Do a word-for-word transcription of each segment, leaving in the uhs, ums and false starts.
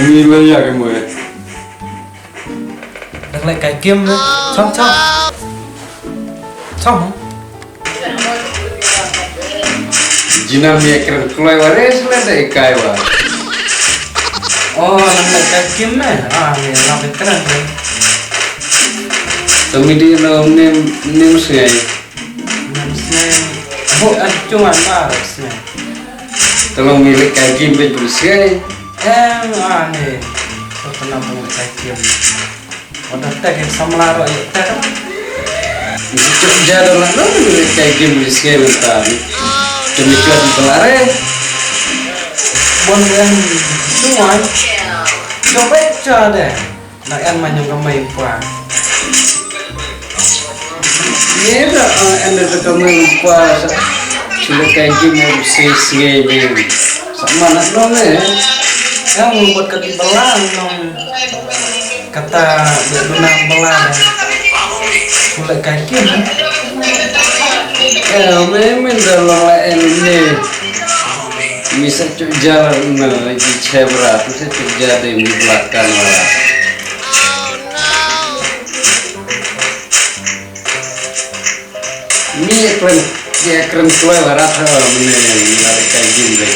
Ngi la ïa ka mwe. Dang leh kai kim ne. Chong, chong. Chong. Jinam ïa kren kloi wa res le da kai wa. Oh, dang leh kai kim ne. Ah, ni la kren ne. Tumi di no nim nim sngai. Nim sngai. Ho an chung an ba sngai. Tolong milik kaki bej bej siai. Em, ah, ni. Kau kenapa milik kaki? Udah tek yang samla ro ya tek. Itu jada lah no milik kaki bej siai bentar. Demi cuat di pelare. Bon em, sungai. Coba cade. Nak en manyong ka mai pa. Ye da, ah, en da ka mai pa sa. Sila kai ji mo sis nge ni. Sama nak no ne. Yang buat ka di belang no. Kata dek benang belang. Sila kai ji. Eh, me min da lo en ni. Mi sa cuk jalan na lagi cebra tu sa cuk jalan di belakang lah. Ni kren, dia kren kloi warat ha mene ni lari kai jin deh.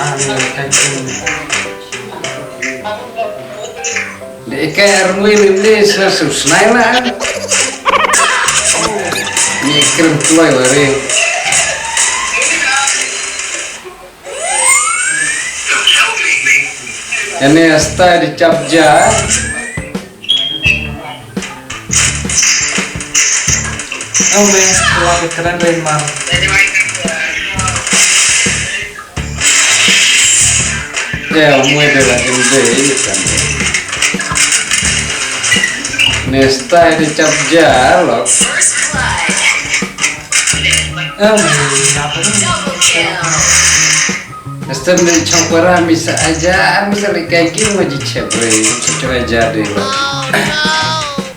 Ah, ni lari kai jin. Deh kai armui ni deh sa susnai lah. Ni kren kloi wari. Ene asta di chap ja. Oh, me, la ke keren deh mar. Ya, mue de la ke de ini kan. Nesta di chap ja lo. Oh, me, apa ni? Estem ne chong para mi sa aja, mi sa le kai ki mo ji chep re, so cho aja de.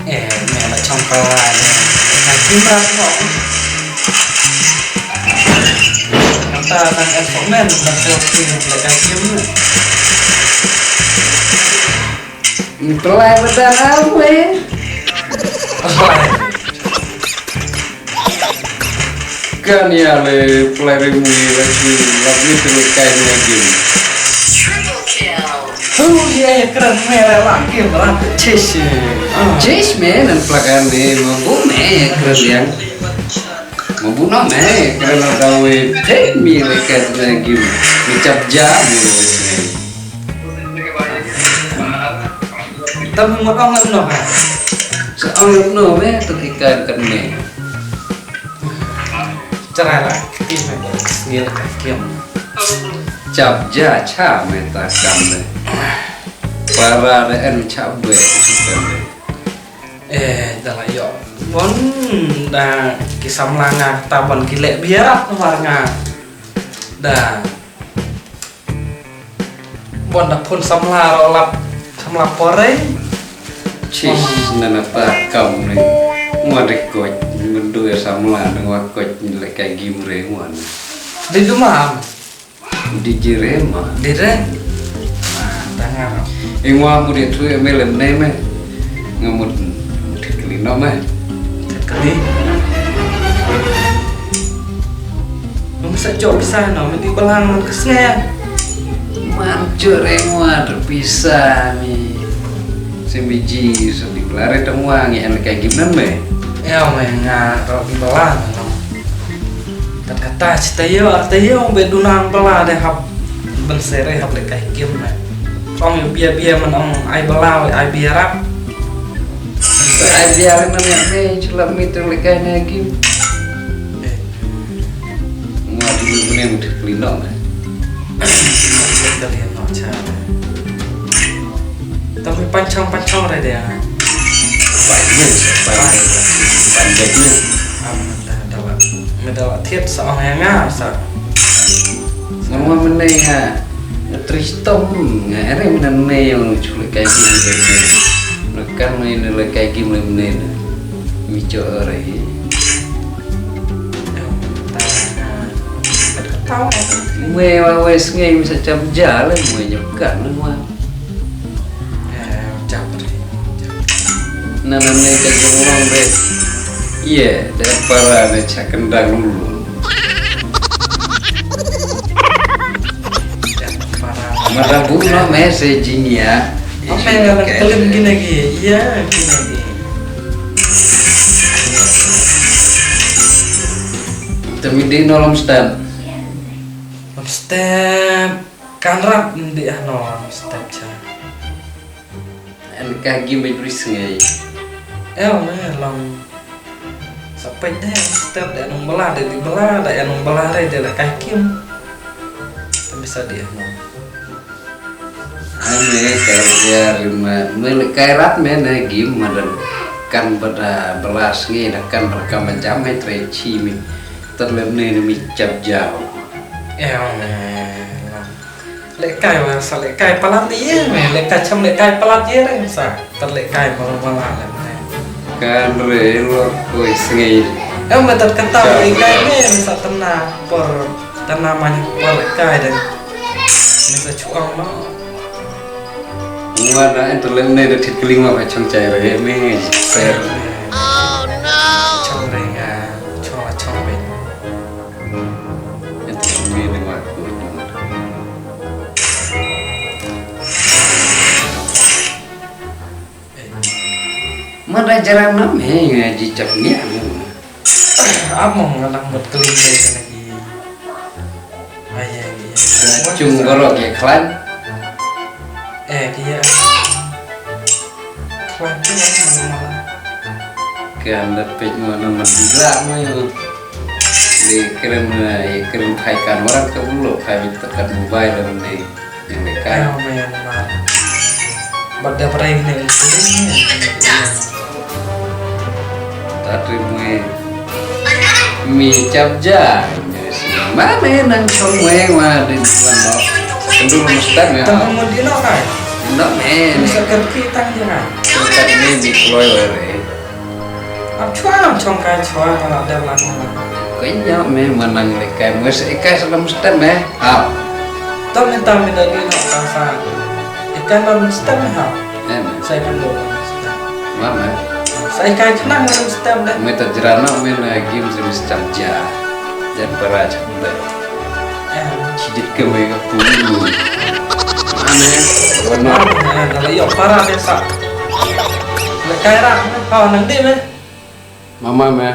Eh, me la chong para de. Kai ki ma ko. Kata tang es men, tang se ki le kai ki mo. Ni pelai bedan awe. Kan ïa le pelai ri mui la ki la ni tu kai ni game. Hu ye kran me la la game la chase. Chase me nan plakan ni mo bu me kran yang. Mo bu no me kran la dawe pek mi le kai ni game. Mi chap ja mi le. Tam mo ong em no ha. Sa ong em no me tu ki kan kan me. Cara la ki me ngil ka kiam. Chap ja cha me ta kam me. Para de en cha be. Eh, da la yo. Bon da ki samla nga ta bon ki leh biar war nga. Da. Bon da phun samla ro lap samla porei. Chis nana ta kam ni. Ngwa de koch, mendu ya samla ngwa koch ni le kai gim re ngwa ni. Di duma am. Di jire ma. Di re. Ah, tangar. Ingwa mu de tu ya melem ne me. Ngamut mut kli no me. Kli. Nung sa jok sa no me di belang man kesnge. Man jure ngwa terpisah mi. Sembiji sebi belare tengwa ngi an kai gimnan me. Ya me nga ro di belang no. Kat kata cita yo arta yo be dunang bela de hap. Ben sere hap le kai gimnan. Ong yo bia bia man ong ai bela ai bia rap. Ai bia re man ya me chulap mi tu le kai na gim. Ngwa dulu bune mut kli no me. Kalian no cha. Tapi panchang panchang re dia. Panchang, panchang, panchang. Am da da wa. Me da wa thiet sa ong ya nga sa. Nga ma mynne ha. Nga tristom nga ere mynne ïa u chule kai gi mynne. Nakan mynne le kai gi mynne. Mi cho ere. Em, ta. Tahu. Mwe wa wes ngai mi sa cham ja le mwe nyokat le mwa. Eh, cham ri. Na na ne ka jong long de. Ye, de para ne cha kendang lulu. Mata bu no messaging ya. Apa yang ada kelim gini lagi? Iya, gini lagi. Temi di no lom step. Lom step. Kan rap di ano lom step cha. En ka gi me bris ngai. Eh, me lom. Sa peit de step de nong bela de di bela de nong bela re de la kai kim. Tapi sa di ano. Ame ka ya rima me le kai rat me na gi madan kan bada belas ngai da kan berkam jam me tre chi mi. Terlem ne mi chap jao. Eh, me. Lehkai wa sa lehkai palat ni ye me lehkai cham lehkai palat ye reng sa. Ter lehkai malu mala lem ne. Kan re lo koi sngi. Em me ter kata lehkai me me sa tena por tena man por lehkai de. Me sa chuang lo. Wa da en terlem ne de thit kling wa chang chai re me. Ser. Chang re nga chang chang re. Ito ang meaning wa ko. Mada jarang nam he nga ji chap nia mo. Amo nga nang mut keling de kana ki. Ai ai. Chung gorok ya klan. Eh ki ya. Klan ki ya mana mana. Kan da pek mana mana dila mo yo. Di kren, eh, kren phai kan orang ke bulu phai bit tekan mobile dan di yang dekat. Ayo main mar. Bad da prai ne itu. Tadi mui mi chap ja. Mana nang chong mui wa di tuan lo. Kendur mustang ya. Tang mau di no kai. No me. Bisa kerti tang dia. Tang ni di kloi were. Am chwa am chong kai chwa ka la dep la ka la. Ko nya me manang le kai mo se kai sa lam stem me. Ha. Tam me tam me da ni na ka sa. Ikan lam stem me ha. Em. Sai kan lo. Ma me. Sai kai khnang lam stem de. Me ta jrana me na gim se me stem ja. Jan para cha de. Chidit ke me ka pulu. Ane, wana. Ane, dala yo para de sa. Le kai ra, ha nang di me. Mama me.